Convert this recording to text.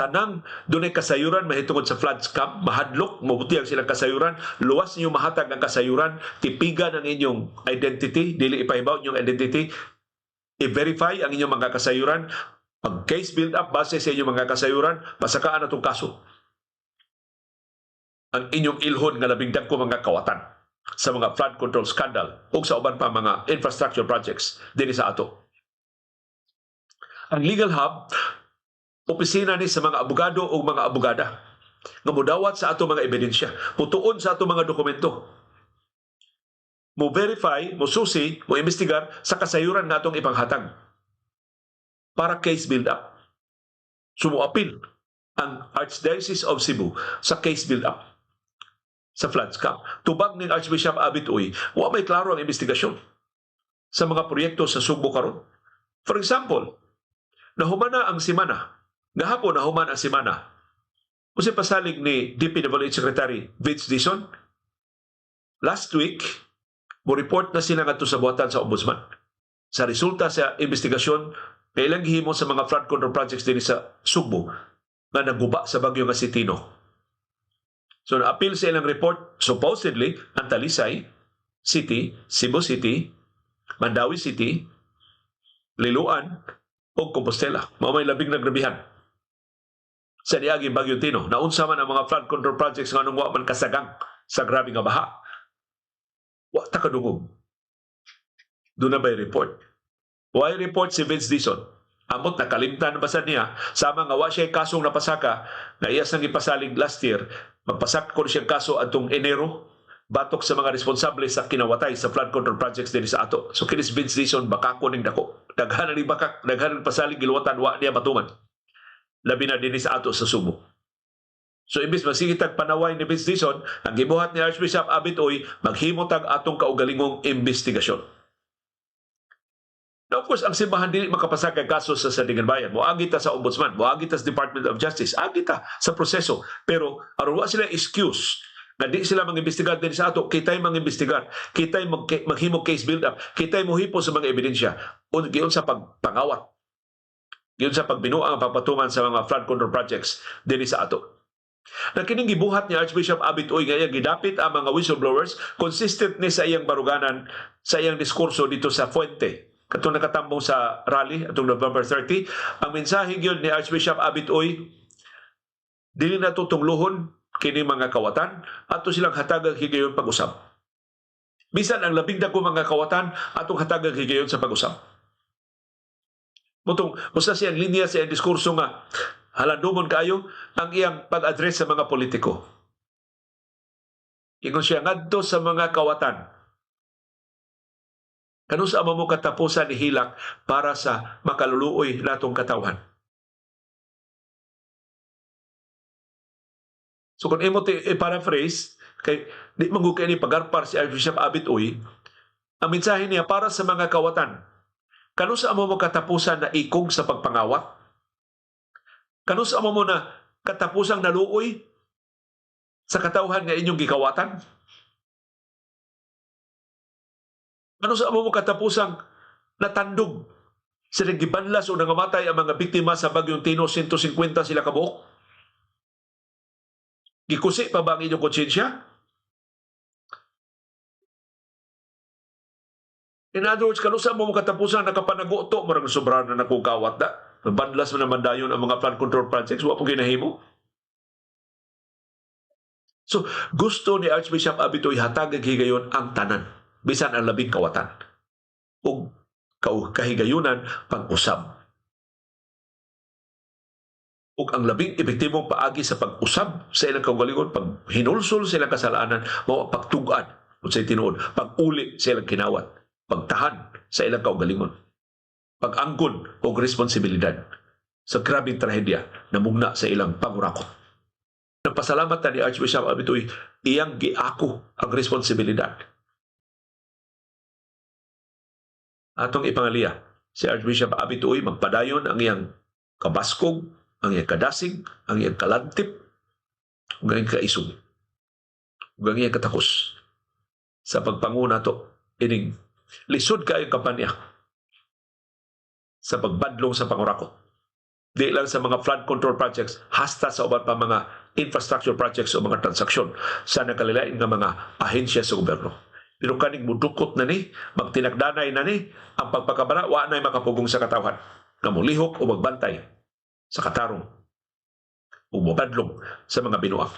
Tanang dunay kasayuran mahitungod sa flood scam, mahadlok, mabuti ang silang kasayuran, luwas ninyo mahatag ang kasayuran, tipigan ang inyong identity, dili ipahibaw inyong identity, i-verify ang inyong mga kasayuran, pag case build up base sa inyong mga kasayuran, pasakaan atong kaso. Ang inyong ilhon nga labing dagko mga kawatan sa mga flood control scandal ug sa uban pa mga infrastructure projects dinhi sa ato. Ang Legal Hub, opisina ni sa mga abogado o mga abogada nga mudawat sa ato mga ebidensya, mutuon sa ato mga dokumento, mo verify, mo susi, mo imbestigar sa kasayuran nga atong ipanghatag para case build up. So moapil ang Archdiocese of Cebu sa case build up sa flood scam. Tubag ning Archbishop Abit Uy, wa may klaro ang investigasyon sa mga proyekto sa Sugbo karon. For example, nahumana ang simana. Gahapon nahuman ang simana. Unsay pasalig ni DPWH Secretary Vince Dizon? Last week, mo report na sila ngadto sa buhatan sa Ombudsman sa resulta sa investigasyon kay ilang gihimo sa mga flood control projects dinhi sa Sugbo nga naguba sa bagyo nga si Tino. So na-appeal sa ilang report, supposedly ang Talisay City, Cebu City, Mandaue City, Liloan ug Compostela. Mao may labing nagrabihan sa niagi Bagyo Tino. Naunsa man ang mga flood control projects nga nung wa man kasagang sa grabe nga baha. Wa ta kadungog. Duna bay report? Why report si Vince Dizon? Amot nakalimtan ba sad niya sama nga wa siya kasong napasaka nga iya sang gipasalig last year, magpasaka kon siyang kaso atong Enero batok sa mga responsable sa kinawatay sa flood control projects dinhi sa ato. So kini si Vince Dizon, bakako ning dako. Daghan ni bakak, daghan ni pasalig giluwatan, wa niya matuman. Labi na dinhi sa ato sa Sugbo. So imbis magsige tag panaway ni Vince Dizon, ang gibuhat ni Archbishop Abit Uy, maghimo tag atong kaugalingong investigasyon. Now, of course, ang simbahan dili makapasaka kaso sa Sandiganbayan. Moagi ta sa Ombudsman, moagi ta sa Department of Justice, agi ta sa proseso. Pero aron wa sila excuse nga di sila mangimbestigar din sa ato, kita'y mangimbestigar, kita'y maghimo case build up, kita'y mohipo sa mga ebidensya, giun sa pagpangawat, giun sa pagbinuang pagpatungan sa mga flood control projects dinhi sa ato. Na kining gibuhat ni Archbishop Abit Uy nga iyang gidapit ang mga whistleblowers, consistent ni sa iyang baruganan, sa iyang diskurso dito sa Fuente. Katong nakatambong sa rally atong November 30, ang mensahe gyud ni Archbishop Abit Uy, dili na tutungluhon kini mga kawatan, ato silang hatagang higayon pag-usab. Bisan ang labing dako mga kawatan, atong hatagang higayon sa pag-usab. Mutong usa siyang linya sa iyang diskurso nga halandumon kaayo ang iyang pag-address sa mga politiko. Ingon siya ngadto sa mga kawatan, kanus-a mo katapusan ni hilak para sa makaluluoy natong katawhan? So kung imo i-paraphrase, kay di man gud kay ni pagarpar si Archbishop Abit Uy, ang mensahe niya para sa mga kawatan, kanus-a mo katapusan na ikog sa pagpangawat? Kanus-a mo na katapusang naluoy sa katawhan nga inyong gikawatan? Kanus-a mo katapusang natandog sa gibanlas o nangamatay ang mga biktima sa Bagyong Tino, 150 sila kabuok? Gikusi pa ba ang inyong konsensya? In other words, kanusa mo katapusan nakapanaguto, murag sobrahan na nakukawat da. Bandlas man naman dayon ang mga flood control projects, wa po ginahimo. So, gusto ni Archbishop Abit Uy hatag ang higayon ang tanan, bisan ang labing kawatan. Ug kahigayunan pag-usab. Ug ang labing epektibong paagi sa pag-usab sa ilang kaugalingon, pag hinulsol sa ilang kasalanan, mao ang pagtug-an unsay tinuod, pag-uli sa ilang kinawat, pagtahan sa ilang kaugalingon, pag-angkon og responsibilidad sa grabeng trahedya na mugna sa ilang pangurakot. Nagpasalamat ta ni Archbishop Abit Uy, iyang giako ang responsibilidad. Atong ipangaliya, si Archbishop Abit Uy magpadayon ang iyang kabaskog, ang iyang kadasig, ang iyang kalantip, ug ang iyang kaisog, ug ang iyang katakos sa pagpanguna to ining lisod kaayong kampanya sa pagbadlong sa pangurakot. Di lang sa mga flood control projects, hasta sa uban pa mga infrastructure projects o mga transaksyon sa nakalilain nga mga ahensya sa gobyerno. Pero kaning mudukot na ni, magtinagdanay na ni, ang pagpakabara, wa na'y makapugong sa katawhan nga mulihok o magbantay sa katarong o mobadlong sa mga binuang.